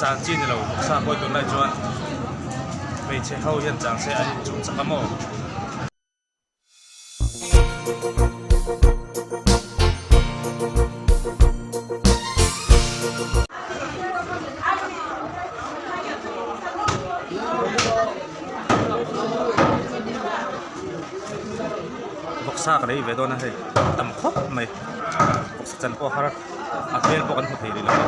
chan chi ni lo vawksa pawh hi tunlai chuan hmeichhe ho hian chang se an inchuh chak a maw. Vawksa ka lei ve dawn a hei tam khawp mai vawksa chan pawh a har a hmel pawh kan hmu thei rih lo a.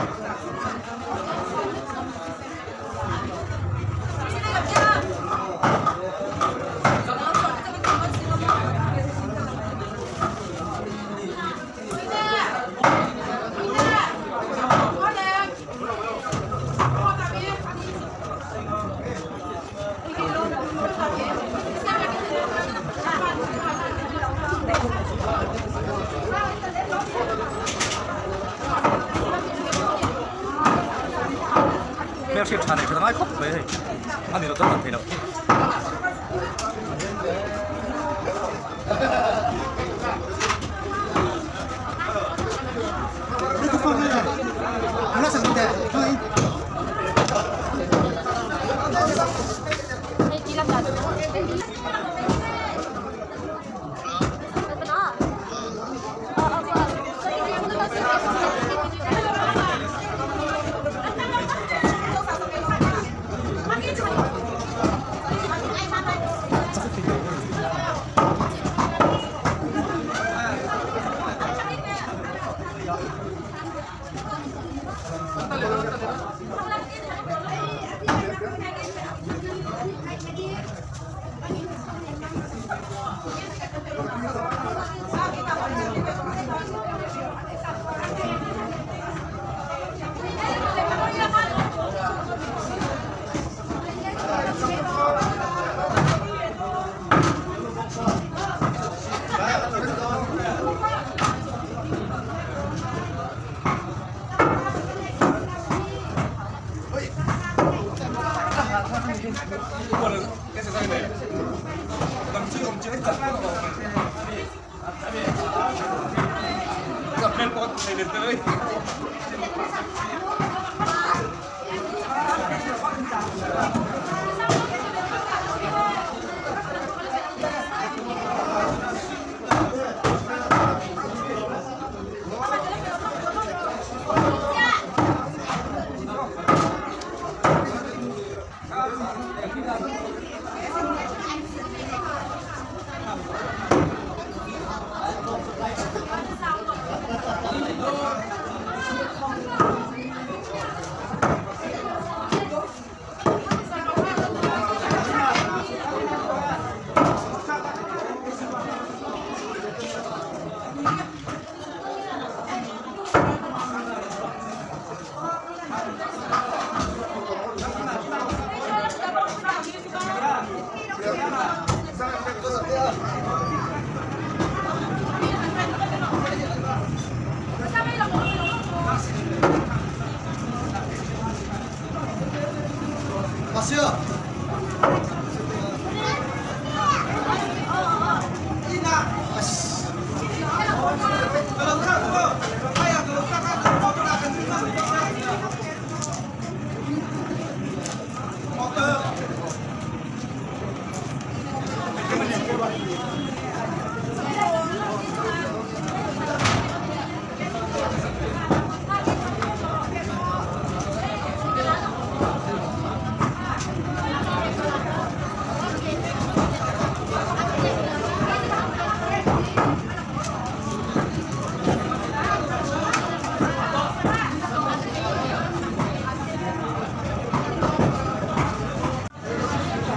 Hmelhriat tha neih that a ngai khawp mai hei a ni lo chuan an thei loh.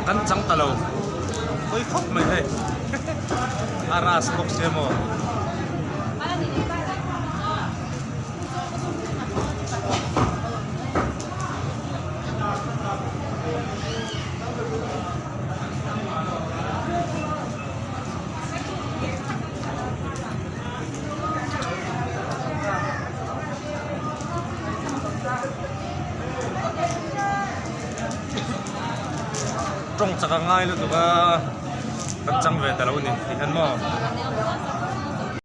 Kan chang ta lo hawi khawp mai hei a ras bawk sia maw. Tawng chak a ngai lutuk a kan chang ve ta lo a ni ti hian maw.